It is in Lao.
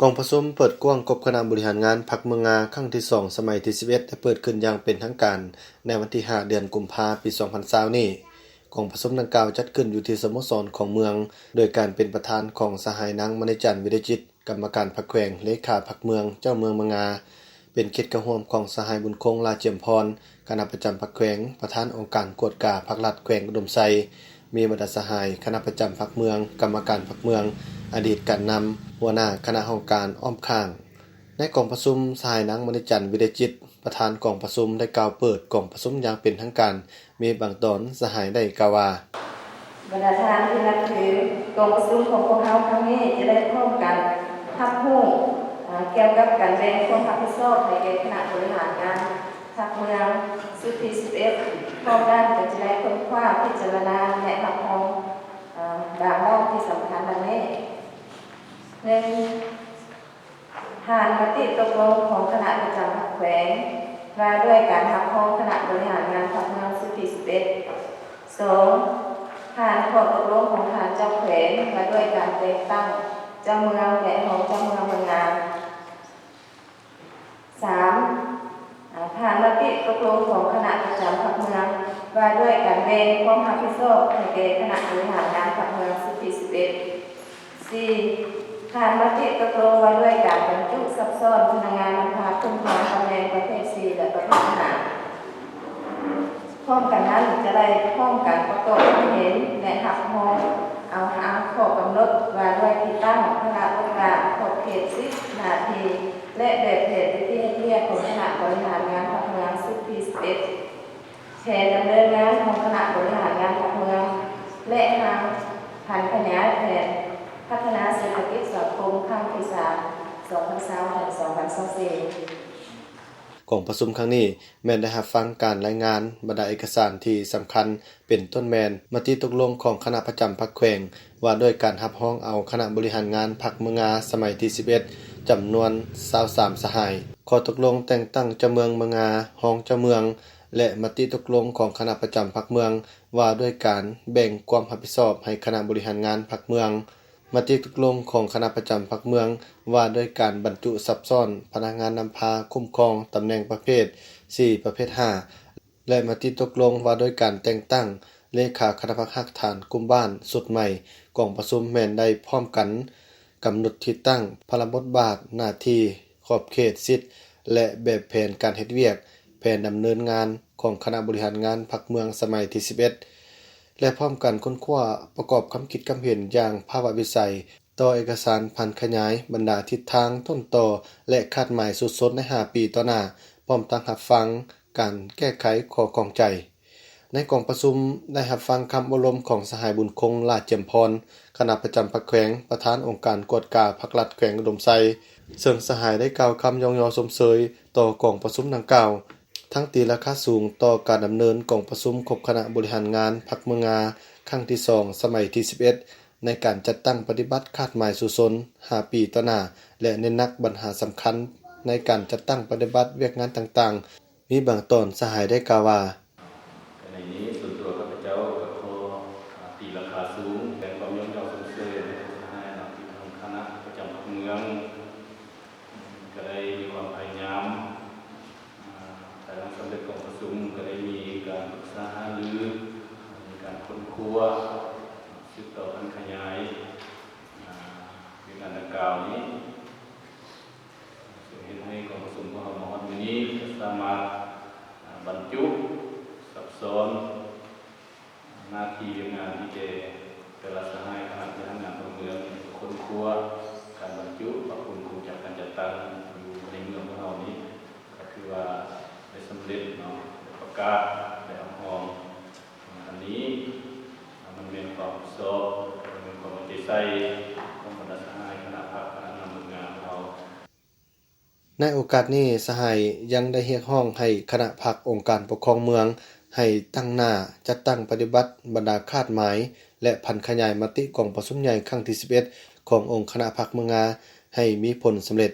ກອງປະຊຸມເປີດກວ້າງກົບຄະນະບໍລິຫານງານພັກເມືອງງາ ຄັ້ງທີສອງ ສະໄໝທີສິບເອັດ ໄດ້ເປີດຂຶ້ນຢ່າງເປັນທາງການໃນວັນທີຫ້າ ເດືອນກຸມພາ ປີສອງພັນຊາວນີ້. ກອງປະຊຸມດັ່ງກ່າວຈັດຂຶ້ນຢູ່ທີ່ສະໂມສອນຂອງເມືອງ ໂດຍການເປັນປະທານຂອງສະຫາຍນາງ ມະນີຈັນ ວິໄລຈິດ ກຳມະການພັກແຂວງ, ເລຂາພັກເມືອງ, ເຈົ້າເມືອງເມືອງງາ, ເປັນກຽດເຂົ້າຮ່ວມຂອງສະຫາຍ ບຸນຄົງ ຫຼ້າຈຽມພອນ ຄະນະປະຈຳພັກແຂວງ, ປະທານອົງການກວດກາພັກລັດແຂວງອຸດົມໄຊ, ມີບັນດາສະຫາຍຄະນະປະຈຳພັກເມືອງ, ກຳມະການພັກເມືອງ, ອະດີດການນຳ, ຫົວໜ້າຄະນະຫ້ອງການອ້ອມຂ້າງ. ໃນກອງປະຊຸມ, ສະຫາຍນາງ ມະນີຈັນ ວິໄລຈິດ ປະທານກອງປະຊຸມ ໄດ້ກ່າວເປີດກອງປະຊຸມຢ່າງເປັນທາງການ. ມີບາງຕອນສະຫາຍໄດ້ກ່າວວ່າ ບັນດາທ່ານທີ່ນັບຖື, ກອງປະຊຸມຂອງພວກເຮົາຄັ້ງນີ້ຈະໄດ້ພ້ອມກັນຮັບຮູ້ ເອີ່ ກ່ຽວກັບການແບ່ງຄວາມຮັບຜິດຊອບໃຫ້ແກ່ຄະນະບໍລິຫານງານພັກເມືອງຊຸດທີສິບເອັດ ພ້ອມນັ້ນກໍຈະໄດ້ຄົ້ນຄວ້າ, ພິຈາລະນາ ແລະ ຮັບຮອງ ເອີ່ ບາງດ້ານທີ່ສຳຄັນດັ່ງນີ້. ໜຶ່ງ ຜ່ານມະຕິຕົກລົງຂອງຄະນະປະຈຳພັກແຂວງ ວ່າດ້ວຍການຮັບຮອງຄະນະບໍລິຫານງານພັກເມືອງຊຸດທີສິບເອັດ. ສອງ ຜ່ານຂໍ້ຕົກລົງຂອງທ່ານເຈົ້າແຂວງ ວ່າດ້ວຍການແຕ່ງຕັ້ງເຈົ້າເມືອງ ແລະ ຮອງເຈົ້າເມືອງເມືອງງາ. ສາມ ອາ ຜ່ານມະຕິຕົກລົງຂອງຄະນະປະຈຳພັກເມືອງ ວ່າດ້ວຍການແບ່ງຄວາມຮັບຜິດຊອບໃຫ້ແກ່ຄະນະບໍລິຫານງານພັກເມືອງຊຸດທີສິບເອັດ. ສີ່ ຜ່ານມະຕິຕົກລົງວ່າດ້ວຍການບັນຈຸຊັບຊ້ອນພະນັກງານນຳພາຄຸ້ມຄອງຕຳແໜ່ງປະເພດສີ່ ແລະ ປະເພດຫ້າ. ພ້ອມກັນນັ້ນຈະໄດ້ພ້ອມກັນປະກອບຄວາມເຫັນ ແລະ ຮັບຮອງເອົາຮ່າງຂໍ້ກຳນົດວ່າດ້ວຍທີ່ຕັ້ງ, ພາລະບົດບາດ, ຂອບເຂດ, ສິດ, ໜ້າທີ່ ແລະ ແບບແຜນວິທີເຮັດວຽກຂອງຄະນະບໍລິຫານງານພັກເມືອງຊຸດທີສິບເອັດ, ແຜນດຳເນີນງານຂອງຄະນະບໍລິຫານງານພັກເມືອງ ແລະ ຮ່າງຜັນຂະຫຍາຍແຜນພັດທະນາເສດຖະກິດສັງຄົມຄັ້ງທີສາມ ສອງພັນຊາວ ສອງພັນຊາວສີ່. ກອງປະຊຸມຄັ້ງນີ້ແມ່ນໄດ້ຮັບຟັງການລາຍງານບັນດາເອກະສານທີ່ສຳຄັນ ເປັນຕົ້ນແມ່ນມະຕິຕົກລົງຂອງຄະນະປະຈຳພັກແຂວງ ວ່າດ້ວຍການຮັບຮອງເອົາຄະນະບໍລິຫານງານພັກເມືອງງາສະໄໝທີສິບເອັດ ຈຳນວນຊາວສາມສະຫາຍ, ຂໍ້ຕົກລົງແຕ່ງຕັ້ງເຈົ້າເມືອງເມືອງງາ, ຮອງເຈົ້າເມືອງ ແລະ ມະຕິຕົກລົງຂອງຄະນະປະຈຳພັກເມືອງ ວ່າດ້ວຍການແບ່ງຄວາມຮັບຜິດຊອບໃຫ້ຄະນະບໍລິຫານງານພັກເມືອງ, ມະຕິຕົກລົງຂອງຄະນະປະຈຳພັກເມືອງ ວ່າດ້ວຍການບັນຈຸຊັບຊ້ອນພະນັກງານນຳພາຄຸ້ມຄອງຕຳແໜ່ງປະເພດສີ່ ປະເພດຫ້າ ແລະ ມະຕິຕົກລົງວ່າດ້ວຍການແຕ່ງຕັ້ງເລຂາຄະນະພັກຮາກຖານກຸ່ມບ້ານຊຸດໃໝ່. ກອງປະຊຸມແມ່ນໄດ້ພ້ອມກັນກຳນົດທີ່ຕັ້ງ, ພາລະບົດບາດ, ໜ້າທີ່, ຂອບເຂດ, ສິດ ແລະ ແບບແຜນການເຮັດວຽກ, ແຜນດຳເນີນງານຂອງຄະນະບໍລິຫານງານພັກເມືອງສະໄໝທີສິບເອັດ ແລະ ພ້ອມກັນຄົ້ນຄວ້າປະກອບຄຳຄິດຄຳເຫັນຢ່າງພາວະວິໄສ ຕໍ່ເອກະສານຜັນຂະຫຍາຍບັນດາທິດທາງ, ຕົ້ນຕໍ ແລະ ຄາດໝາຍສູ້ຊົນໃນຫ້າປີຕໍ່ໜ້າ, ພ້ອມທັງຮັບຟັງການແກ້ໄຂຂໍ້ຂ້ອງໃຈ. ໃນກອງປະຊຸມໄດ້ຮັບຟັງຄຳໂອ້ລົມຂອງສະຫາຍ ບຸນຄົງ ຫຼ້າຈຽມພອນ ຄະນະປະຈຳພັກແຂວງ, ປະທານອົງການກວດກາພັກລັດແຂວງອຸດົມໄຊ, ເຊິ່ງສະຫາຍໄດ້ກ່າວຄຳຍ້ອງຍໍຊົມເຊີຍຕໍ່ກອງປະຊຸມດັ່ງກ່າວ. ທັງຕີລາຄາສູງຕໍ່ການດຳເນີນກອງປະຊຸມຄົບຄະນະບໍລິຫານງານພັກເມືອງງາ ຄັ້ງທີສອງ ສະໄໝທີສິບເອັດ ໃນການຈັດຕັ້ງປະຕິບັດຄາດໝາຍສູ້ຊົນຫ້າປີຕໍ່ໜ້າ ແລະ ເນັ້ນໜັກບັນຫາສຳຄັນໃນການຈັດຕັ້ງປະຕິບັດວຽກງານຕ່າງໆ. ມີບາງຕອນສະຫາຍໄດ້ກ່າວວ່າ ໃນນີ້ສ່ວນຕົວຂ້າພະເຈົ້າກໍຂໍຕີລາຄາສູງ ແສດງຄວາມຍ້ອງຍໍຊົມເຊີຍໃຫ້ສະຫາຍນຳທີ່ທາງຄະນະປະຈຳພັກເມືອງ ກໍໄດ້ມີຄວາມພະຍາຍາມ ອ່າ ພາຍຫຼັງສຳເລັດກອງປະຊຸມ ກໍໄດ້ມີການປຶກສາຫາລື, ມີການຄົ້ນຄວ້າ, ສືບຕໍ່ຜັນຂະຫຍາຍ ອ່າ ວຽກງານດັ່ງກ່າວນີ້ ເຊິ່ງເຮັດໃຫ້ກອງປະຊຸມຂອງເຮົາມາຮອດມື້ນີ້ ກໍສາມາດ ອ່າ ບັນຈຸ ຊັບຊ້ອນ ໜ້າທີ່ວຽກງານທີ່ແຕ່ ແຕ່ລະສະຫາຍຄະນະບໍລິຫານງານພັກເມືອງ ຄົ້ນຄວ້າການບັນຈຸ ປັບປຸງໂຄງຈັກການຈັດຕັ້ງຢູ່ໃນເມືອງຂອງເຮົານີ້ ກໍຖືວ່າໄດ້ສຳເລັດເນາະ ໄດ້ປະກາດ ໄດ້ຮັບຮອງ. ອັນນີ້ມັນແມ່ນຄວາມຮັບຜິດຊອບ ແລະ ມັນແມ່ນຄວາມເອົາໃຈໃສ່ຂອງບັນດາສະຫາຍຄະນະພັກ ຄະນະນຳເມືອງງານເຮົາ. ໃນໂອກາດນີ້ ສະຫາຍຍັງໄດ້ຮຽກຮ້ອງໃຫ້ຄະນະພັກອົງການປົກຄອງເມືອງ ໃຫ້ຕັ້ງໜ້າຈັດຕັ້ງປະຕິບັດບັນດາຄາດໝາຍ ແລະ ຜັນຂະຫຍາຍມະຕິກອງປະຊຸມໃຫຍ່ຄັ້ງທີສິບເອັດ ຂອງອົງຄະນະພັກເມືອງງາ ໃຫ້ມີຜົນສຳເລັດ.